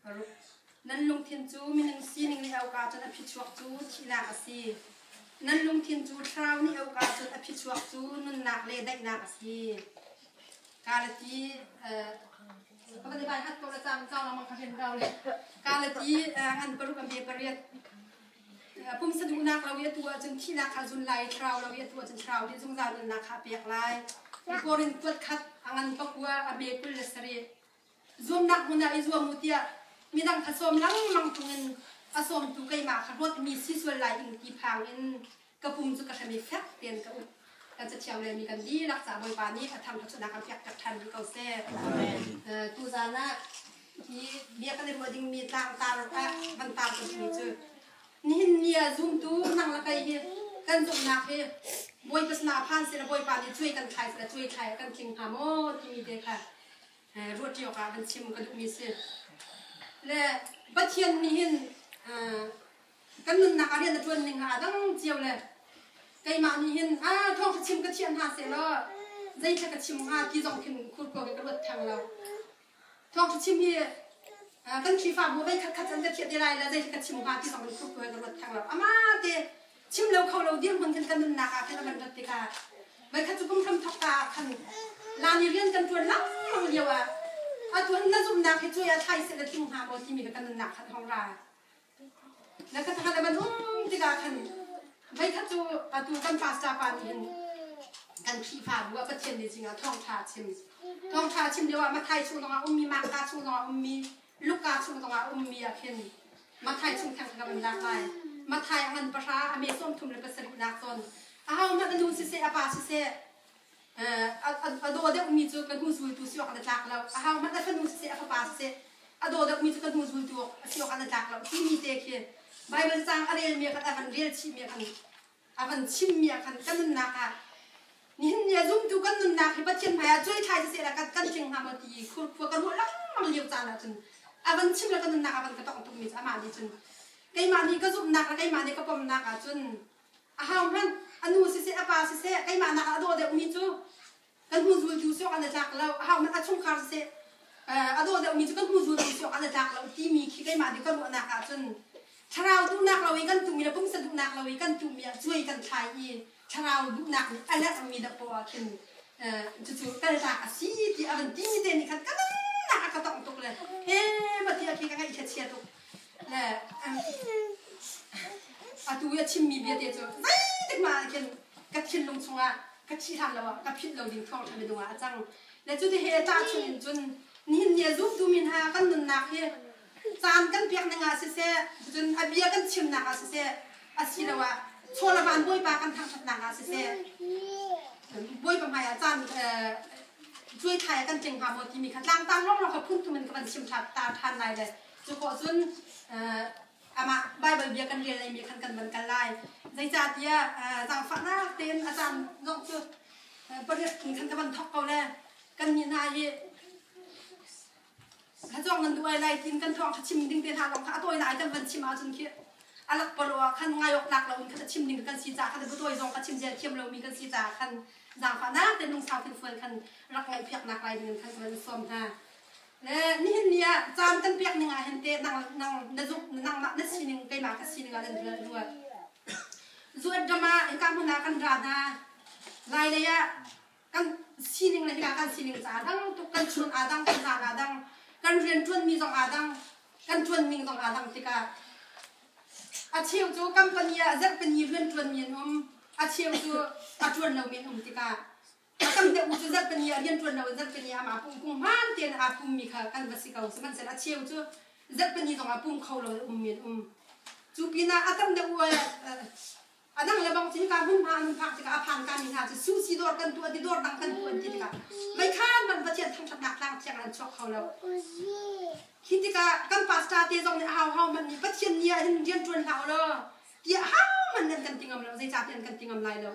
Nan lungthin cu minung sining nih a uk ahcun a phichuak cu thihnak a si. Nan lungthin cu thlarau nih a uk ahcun a phichuak cu nunnak le daihnak a si. Galati Galati ngan paruk a hme pariat. Pumsa duhnak lo i atu ahcun thihnak kha zun lai i thlarau lo i atu ahcun thlarau nih zungzal nunnak kha a pek lai. Korin kuat khat a ngan pakua a hme 27. Zuamnak hmun ah i zuam u tiah midang kha sawm lengmang ṭung in a sawmtu keimah kha ruatmi si sual lai ing ti phang in ka pum cu ka hrem i fek tein ka uk. Kan cathiang relmi kan dihlak ca Bawipa nih a thang thluachuahnak kan pek piak ṭhan rih ko seh. Tuzaan ah hi bia kan i ruah dingmi tlangtar ah van tar ka duhmi cu nihin ni ah zumtu nang le kei hi kan zumhnak hi Bawipa sinah phan seh Bawipa nih cuai kan thlai seh cuai thlai kan tling hnga maw timi te kha ruahṭi awkah van chim ka duhmi si. Le Pathian nih hin kan nunnak ah rian a ṭuan ning ah a dang cio le keimah nih hin a thawngṭha chim ka thiam hna seh law zeithla ka chim hnga ti zong khin khurkhua ka ruat theng lo. Thawngṭha chim hi kan Khrihfabu vei khat khat an ka thiah te lai le zeithla ka chim hnga ti zong in khurkhua ka ruat theng lo. Ama te chim lo kho lo dirhmun khin kan nunnak ah khin a van rat tikah voikhat cu kum hram thawk ta ah khan lani rian kan ṭuan lengmang lio ah atu na zumhnak hi cuai ah thlai seh le tling hnga maw timi kha kan nunnak khan hong ra na ka thakhat a van um tikah khan voikhat cu atu kan pastor pa nih hin kan Khrihfabu ah Pathian nih zingah thawngṭha chim thawngṭha chim lio ah Mathai chung zongah ummi Marka chung zongah ummi Luka chung zongah ummi ah khin Mathai chung theng ka van lak lai. Mathai a ngan pahra a me 37 nak zawn. Ahohmanh a nu siseh a pa siseh a daw deuhmi cu ka hnu zultu si awk an tlak lo. Ahohmanh a fanu siseh a fapa siseh a daw deuhmi cu ka hnu zultu si awk an tlak lo timi te khi Bible caang a relmi khan a van rel chihmi khan a van chimmi ah khan kan nunnak ah nihin ni ah zumtu kan nunnak hi Pathian hmai ah cuai thlai siseh la kan kan tling hnga maw ti khurkhua ka ruah lengmang lio caan ah cun a van chim le ka nunnak a van ka tong tukmi cu amah nih cun keimah nih ka zumhnak le keimah nih ka pomnak ah cun a hau hmanh a nu siseh a pa siseh keimah nak ah a daw deuhmi cu kan hnu zultu si awk an i tlak lo a hau hmanh a chungkhar siseh a daw deuhmi cu kan hnu zultu si awk an i tlak lo timi khi keimah nih ka ruahnak ah cun thlarau duhnak lo i kan tuhmi le pumsa duhnak lo i kan tuhmi ah cuai kan thlai i thlarau duhnak nih a lerhmi dah poah ah khin cucu kaltak a si ti a van timi te nih khan ka nunnak a ka tongh tuk le he ma ti a khi ka ngaih chia tuk le atu i a chimmi bia te cu zeitik mah ah khin ka thinlung chungah ka thih hlan lo ah ka philh lo ding thawngṭha minung ah a cang. Le cuti he tahchunh in cun nihin ni a zumtu mi hna kan nunnak hi caan kan pek ning ah siseh, cun a bia kan chimnak ah siseh, asiloah chaw le van Bawipa kan thangṭhatnak ah siseh, Bawipa hmai ah caan cuai thlai ah kan tling hnga maw timi kha tlangtang lawnglawng kha phun thum in ka van chim ṭha ṭhan lai le cu khawh cun amah Baibal bia kan rel mi khan kan van kal lai. Zeicahtiah zaangfahnak tein a caan zong cu pariat in khan ka van thawk ko le kan nih hna hi hla nan duh ai lai tin kan thawng chim ding te hna zong kha a tawi lai kan van chim ahcun khi alak palo ah khan ngai awk tlak lo in khan a chim ding kan si ca khan bu zong ka chim zel thiam lomi kan si ca khan zaangfahnak te lungsau thinfual khan rak ngaih piak nak lai ding khan kan sawm hna. Le nihin ni ah caan kan pek ning ah hin teh nang nang na zuk nangmah na sining keimah ka sining ah nan ruat. Zuat ram ah hika hmun ah kan ra hna. Lai lei ah kan sining le hika kan sining ca dang tuk kan chun aa dang kan zan aa dang kan rian ṭuanmi zong aa dang kan ṭuan ning zong aa dang tikah a cheu cu company ah zarhpini rian ṭuanmi an um a cheu cu a ṭuan lomi an um tikah A tam deuh cu zarhpini ah rianṭuan loin zarhpini ah amah pum kung hmaan tein aa pummi kha kan va si ko. Sihmanhsehlaw a cheu cu zarhpini zong ah pum kho lo in ummi an um. Cu pinah a tam deuh a dang le bang cu hika hmunhma an hun phak tikah a phan kami hna cu sushi dawr kan tuah ti dawr dang kan tuah ti tikah meikhan man Pathian thangṭhatnak tlang thiang an chuak kho lo. Hi tikah kan pastor te zong nih a hau hau man nih Pathian ni ah hin rian ṭuan hlah u law tiah hau man nan kan ti ngam lo zeicahtiah an kan ti ngam lai lo.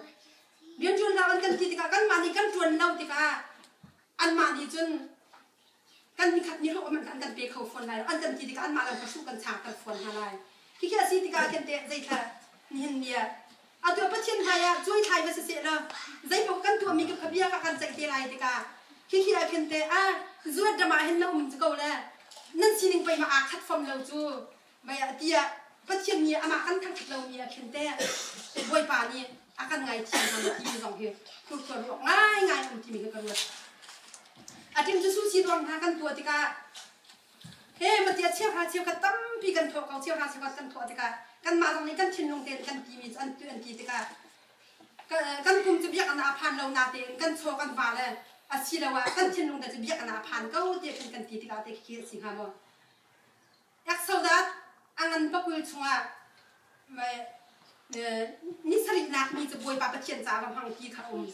Rianṭuan hlah an kan ti tikah kanmah nih kan ṭuan lo tikah anmah nih cun kan nikhat ni hlawh hmanh an kan pe kho fawn lai lo. An kan ti tikah anmah lam kha hruh kan changter fawn hna lai. Khikhi a si tikah khin teh zeithla nihin ni ah atu Pathian hmai ah cuai thlai va siseh law zeipaoh kan tuahmi ka bia ka kan ceih te lai tikah khikhi ah khin teh a zuat ram ah hin na um ko le nan sining. pei ma aa khat fom lo cu mei ah tiah Pathian nih amah kan thangṭhat lomi ah khin teh Bawipa nih a kan ngaithiam hnga maw timi zong hi khurkhua ruak ngaingai um timi hi ka ruat. A ṭim cu susi ruang hna kan tuah tikah he matia cheuhra cheukhat tampi kan thawh ko cheuhra cheukhat kan thawh tikah kanmah zong nih kan thinlung tein kan timi cu an an ti tikah kan pum cu biakinn ah a phan lo natein kan chaw kan va le asiloah kan thinlung te cu biakinn ah a phan ko tiah khin kan ti tikah te khi a si hnga maw? Exodus a ngan pakul chungah ni sarihnak ni cu Bawipa Pathian caah va hmang ti kha a um.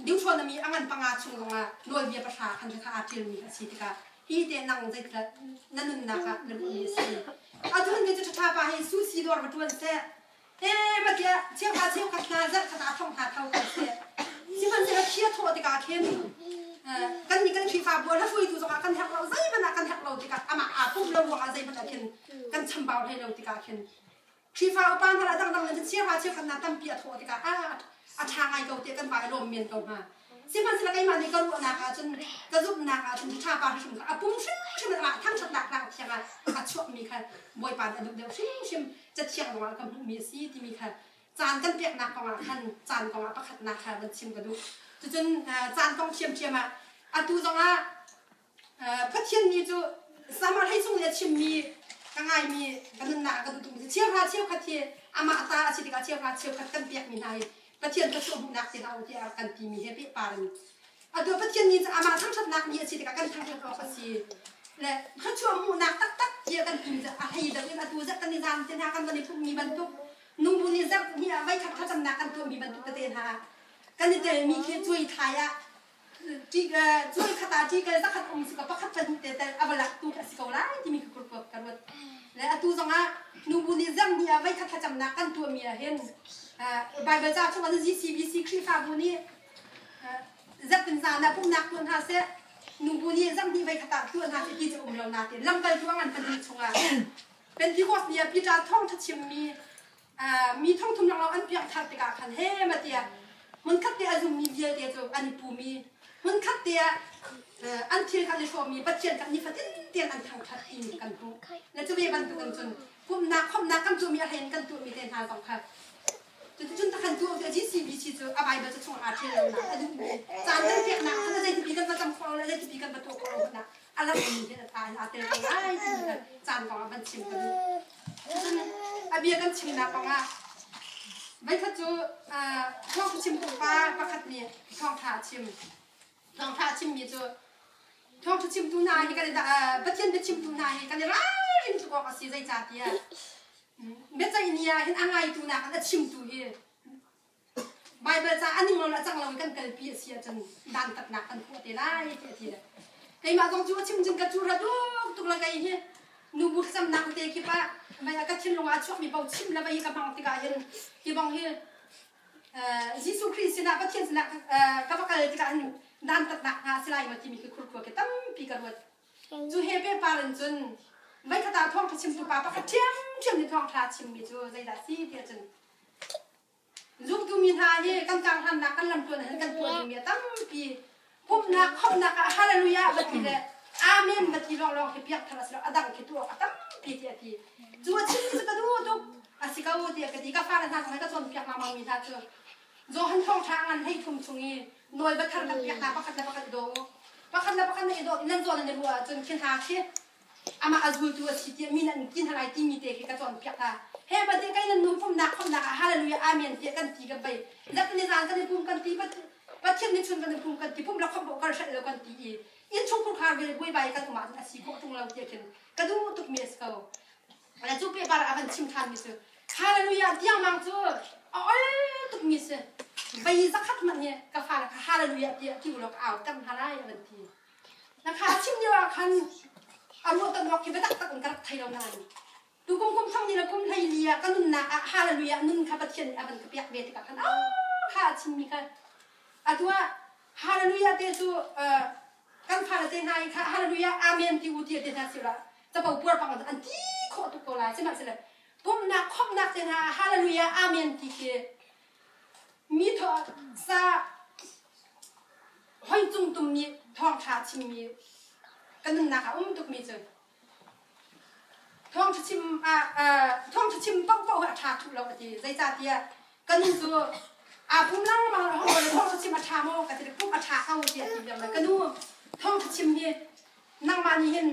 Deuteronomy a ngan panga chung zongah nawlbia pahra khan kha aa ṭialmi a si tikah hi te nang zeitluk na nunnak ah na ruahmi a si. Atu hin cu ṭhaṭha pa hi susi dawr va ṭuan seh. He matiah cheuhra cheukhat hna zarh khat ah thong hna tho ko seh. Sihmanhsehlaw thia thawh tikah khin kan nih kan Khrihfabu ah hruaitu zongah kan herh lo zeihmanh ah kan herh lo tikah amah aa pum lo ruangah zeihmanh ah khin kan chambau hlei lo tikah khin Khrihfa upa hna le dangdang nan cheuhra cheukhat hna tampi a thawh tikah a ṭha ngai ko tiah kan vai lawm men ko hnga. Sihmanhsehlaw keimah nih ka ruahnak ahcun ka zumhnak ahcun ṭha pa hrim kha a pum hrimhrim in amah thangṭhatnak tlang thiang ah a chuakmi kha Bawipa nih a duh deuh hrimhrim cathiang zongah ka hmuhmi a si timi kha caan kan peknak kongah khan caan kongah pakhatnak kha van chim ka duh. Cucun caan kong ṭhiamṭhiam ah atu zongah Pathian nih cu Samar hlei chung nih a chimmi ka ngaimi ka nunnak ah ka duh tukmi cu cheuhra cheukhat hi amah ta a si tikah cheuhra cheukhat kan pekmi hna hi Pathian thluachuah hmuhnak si hlah u tiah kan timi he pehpar in atu Pathian nih cu amah thangṭhatnak ni a si tikah kan thangṭhat awk a si le thluachuah hmuhnak taktak tiah kan timi cu a hlei deuh in atu zat kan i zam te hna kan van i pummi bantuk nungbu nih zarh hnih ah voikhat thlacamnak kan tuahmi bantuk tete hna kan i telmi khi cuai thai ah Cuai khat ah ṭikal zakhat um si ko pakhat pahnih te tel a va lak tu a si ko lai timi khi ka ruat. Le atu zongah nubu nih zarhni ah voikhat thlacamnak kan tuahmi ah hin Bible ca chung ah GCBC Khrihfabu nih zarhtin zan ah pumhnak tuah hna seh nubu nih zarhni voikhat ah tuah hna seh ti cu um lo nain lamkaltu a ngan pahnih chungah Pentecost ni ah Peter thawngṭha chimmi mi thongthum lawnglawng an piangthar tikah khan he ma tiah hmunkhat te a zummi vialte cu an i pum i hmunkhat te ah an thil kha an i hrawmmi Pathian kha nifatin tein an thangṭhat timi kan hmuh. Le cu ve bantukin cun pumhnak khawmhnak kan tuahmi a hleiin kan tuahmi te hna zong kha cuticun takhan tuah cu GCBC cu a Bible cu chungah aa ṭhial lonak a duhmi caan kan peknak khan zeitipi kan va cam khawh lo le zeitipi kan va tuah khawh lo hmanh ah a lammi hi aa tel ko lai timi kha caan kong ah van chim ka duh. Cun a bia kan chimnak kong ah voikhat cu thawngṭha chimtu pa pakhat nih thawngṭha a chim. Thawngṭha a chimmi cu thawngṭha chimtu hna hi kan i Pathian biachimtu hna hi kan i ralrin tuk awk a si zeicahtiah biaceih ni ah hin a ngaitu nakin a chimtu hi Baibal ca a ning lo le a cang lo i kan kalpi a si ahcun dantatnak kan phuah te lai ti a ti le keimah zong cu a chim cun ka cu ra tuk tuk le kei hi nubu thlacamnak te kip ah mei ka thinlung ah a chuakmi paoh chim le vei ka hmang tikah hin hi bong hi Jesuh Khrih sinah Pathian sinah ka va kal tikah hin dantatnak hna a si lai maw timi khi khurkhua khi tampi ka ruat. Cu he pehpar in cun voikhat ah thawngṭha chimtu pa pakhat ṭhiamṭhiam nih thawngṭha a chimmi cu zeidah a si tiah cun Zumtu mi hna hi kan karhlannak kan lamtluan ah hin kan tuah dingmi a tampi. Pumhnak khawmhnak ah hallelujah va ti le amen va ti lawnglawng khi piakthar a si lo a dang khi tuah awk a tampi tiah a ti. Cu a chimmi cu ka duh tuk. A si ko tiah ka ti. Ka fale hna zong hi ka cawnpiak lengmang mi hna cu Johan thawngṭha a ngan 13 chung i nawl va thar kan piak hna pakhat le pakhat i daw u. Pakhat le pakhat nan i daw nan zawn nan i ruah ahcun khi hna khi amah a zultu a si tiah mi nih an ti hna lai timi te khi ka cawnpiak hna. He bate kai nan nu pumnak khomnak ah hallelujah amen tiah kan ti kan bei. Zat ni zan kan i pum kan ti Pathian ni chun kan i pum kan ti pum la khom kan hrelh lo kan ti i innchungkhur khar ve buaibai kan um ahcun a si khawh tung lo tiah khin ka duh tuk mi a si ko. Le cu pe bar a van chim than mi cu hallelujah tiang mang cu a ol tuk mi si. Vei zakhat hmanh hi ka fa le kha hallelujah tiah ti u law ka au tam hna lai a van ti. Na kha a chim lio ah khan a ruah ton awk khi biatak tak in ka rak thei lo nain tukum kum thong ni le kum hlei li ah ka nunnak ah hallelujah nun kha Pathian nih a van ka pek ve tikah khan kha a chimmi kha atu ah hallelujah te cu kan fale te hna i kha hallelujah amen ti u ti te hna si la capo puar pang an ti khawh tuk ko lai sihmanhsehlaw pumhnak khawmhnak te hna hallelujah amen ti khi Mi sa hoi cung tum nih thawngṭha chimmi ka nunnak ah um tukmi cu ah thawngṭha chim paohpaoh hi a ṭha ṭhu lo a ti. Zeicahtiah ka nu cu aa pum lengmang lo hong thawngṭha chim a ṭha maw ka ti pum a ṭha ko tiah ti viam ka nu thawngṭha chim hi nangmah nih hin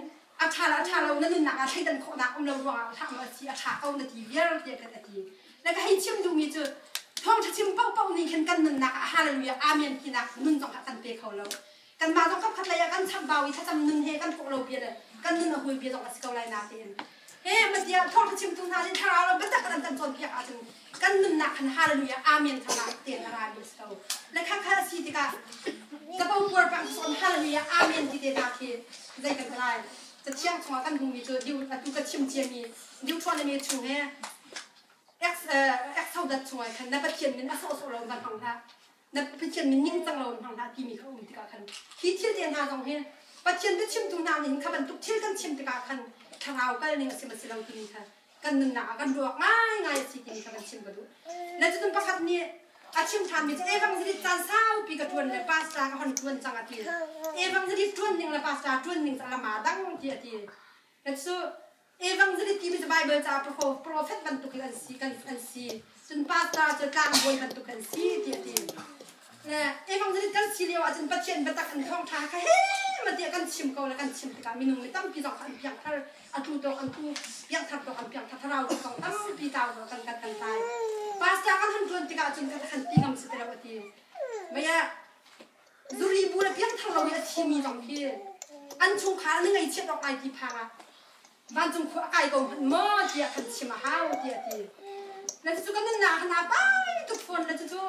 a ṭha le a ṭha lo na nunnak ah thleidan khawhnak um lo ruangah hlah maw a si a ṭha ko na ti viar tiah kan a ti. Le ka hei chim duhmi cu thawngṭha chim paohpaoh nih khin kan nunnak ah hallelujah amen tinak nun zong kha kan pe kho lo. Kanmah zong kapkhat lei ah kan chambau i thlacam nun he kan thawk lo bia le kan nun a hui bia zong a si ko lai natein he matia thawngṭha chimtu hna nih thlarau lam biatak kan kan cawnpiak ahcun kan nunnak khan hallelujah amen thlarau tein a ra mi a si ko. Le kha kha a si tikah capo puar pang sawn hallelujah amen ti te hna khi zei kan lai cathiang chungah kan hmumi cu diu atu ka chim ciami Deuteronomy chung he Exodus chungah khan na Pathian min a sawhsawh lo van hmang hlah na Pathian min ningcang lo in hmang hlah timi kha um tikah khan hi thil te hna zong hi Pathian biachimtu hna nih kha bantuk thil kan chim tikah khan thlarau kal ning a si ma si lo timi kha kan nunnak ah kan ruak ngaingai a si timi kha kan chim ka duh. Le cun pakhat nih a chim ṭhanmi cu evangelist caan saupi ka ṭuan le pastor ka hon ṭuan cang a ti. Evangelist ṭuan ning le pastor ṭuan ning cu a lam aa dang ti a ti. Cu evangelist timi cu Bible caah prophet bantuk in an si kan an si. Cun pastor cu tlangbawi bantuk an si ti a ti. Evangelist kan si lio ahcun Pathian biatak an thawngṭha kha he ma tiah kan chim ko le kan chim tikah minung mi tampi zong kha an piangthar a tu tawk an tu piangthar tawk an piangthar thlarau zong tampi tau kan kan kan tlai. Pastor kan han ṭuan tikah cun kan kan ti ngam si ti lo a ti. Maya Zuri bu le piangthar lo i a thimi zong khi an chungkhar an i ngaihchiat awk ai ti phang ah vancung khua a kai ko hmanh maw tiah kan chim a hau tiah a ti. Na cucu kan nunnak hna pai tuk fawn na cucu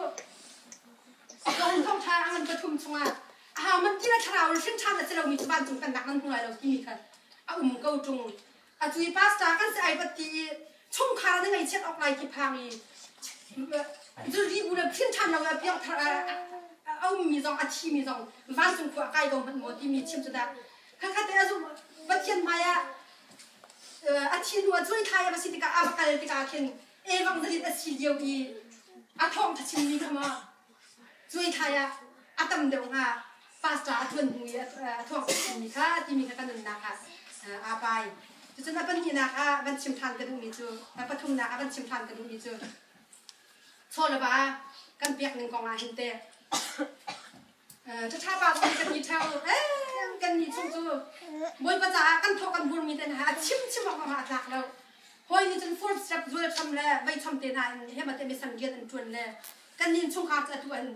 Johan thawngṭha a ngan pathum chungah a hau man ti le thlarau in hrin ṭhan a si lomi cu vancung pennak nan hmu lai lo timi kha a um ko ṭung. A cui pastor kan si ai bat ti i chungkhar an i ngaihchiat awk lai ti phang i zuri bu le hrin ṭhan lo le piangthar a ummi zong a thimi zong vancung khua a kai ko hmanh maw timi chim cu dah khatkhat te a zum Pathian hmai ah a thi hnu a cuai thlai a va si tikah a va kal tikah khin evangelist a si lio i a thawngṭha chimmi kha maw cuai thlai ah a tam deuh hnga pastor a ṭuan hnu i a thawngṭha chimmi kha timi kha kan nunnak ah aa pai. Cucun a pahnihnak ah van chim ṭhan ka duhmi cu a pathumnak ah van chim ṭhan ka duhmi cu chaw le va kan pek ning kong ah hin teh ṭhaṭha pa zong nih kan ni ṭheo kan ni chung cu Bawipa caah kan thawh kan hurmi te hna a chim chim awk ah a tlak lo. Hawi nih cun fur strap zual cham le vei cham te hna in he ma te mi sang rian an ṭuan le kan nin chungkhar cu atu an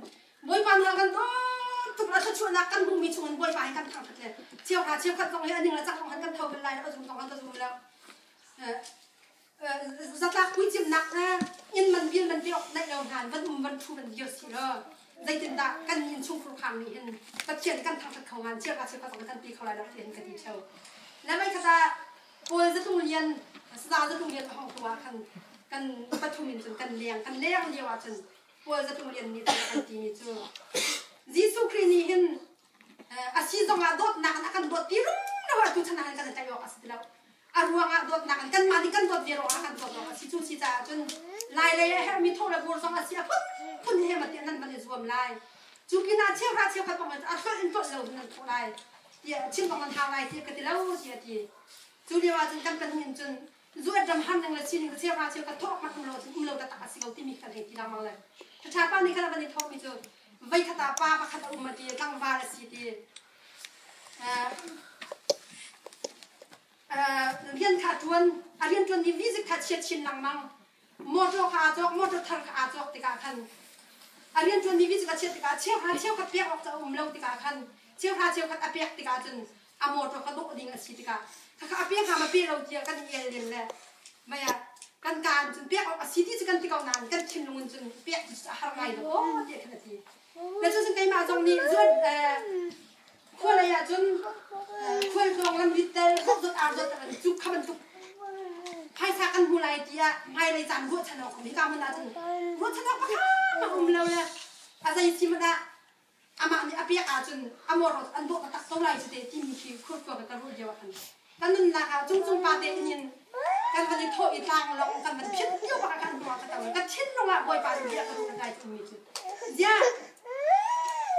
Bawipa nawl kan dawt tuk le thluachuahnak kan hmuhmi chungin Bawipa hi kan thangṭhat le cheuhra cheukhat zong hi a ning le cak zong kan tho bal lai lo a zum zong kan zum lo. Zatlak puicimnak inn man bil man biok naih lo hna van um van thu van dir si lo zeitindah kan inn chungkhur khang nih hin Pathian kan thangṭhat kho ngan cheuhra cheukhat zong kan ti kho lai lo ti hin ka ti ṭheo. Le mei kha Kawl zatung lian saza zatung lian a hong tu ah khan kan pathum in cun kan leng kan leng lio ah cun Paul Zatung Lian nih an timi cu Jesuh Khrih nih hin a si zongah dawtnak in a kan dawt ti rumro ah tuchan ah kan tlaih awk a si ti lo. A ruangah dawtnak in kanmah nih kan dawt ve ruangah kan dawt awk a si. Cu si caah cun lai lei a herhmi tho le bur zong a si a phunphun he ma tiah nan van i zuam lai. Cu pinah cheuhra cheukhat bang a tlolh in tlolh lo nan thawh lai. Tiah chim bang nan hau lai tiah ka ti lo tiah a ti. Cu lio ah cun kan pahnih in cun zuat ram ham ning le sining cheu ra cheu ka thawk hmanh um lo cun um lo taktak a si ko timi kan hei ti lengmang le ṭhaṭha pa nih khan a van i thawkmi cu voikhat ah pa pakhat a um a ti tlangval a si ti rian kha ṭuan a rian ṭuan ni vizik kha chia chin lengmang motor kha aa cawk motor thar kha aa cawk tikah khan a rian ṭuan ni vizik a chiat tikah cheu hra cheu khat pek awk ca um lo tikah khan cheu hra cheu khat a pek tikah cun a motor kha dawh ding a si tikah khakha a pe hnga ma pe lo tiah kan i el len le mei ah kan kaan cun pek awk a si ti cu kan ti ko nain kan thinlung in cun pek cu a har ngai lo aw tiah khan a ti na cu cun keimah zong nih zuan khua lei ah cun khual tlawng lam rit tel vok zawt ar zawt cu kha bantuk phaisa kan hmu lai tiah hmailei caan ruahchan awk hika hmun ah cun ruahchan awk pakhat ma um lo le a zei si hmanh ah amah nih a pek ahcun a mawṭaw an dawh taktak ko lai cu te timi khi khurkhua ka ruah lio ah khan kan nunnak ah cungcung pa te in kan van i thawh i tlang lawng kan van phit lio bak ah kan hnu ah ka tang ka thinlung ah Bawipa nih bia ka duh ka timi cu ziah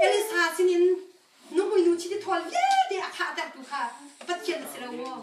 Elisa sinin nuhmui nu chiti thawl vialte a khahtertu kha Pathian a si lo maw?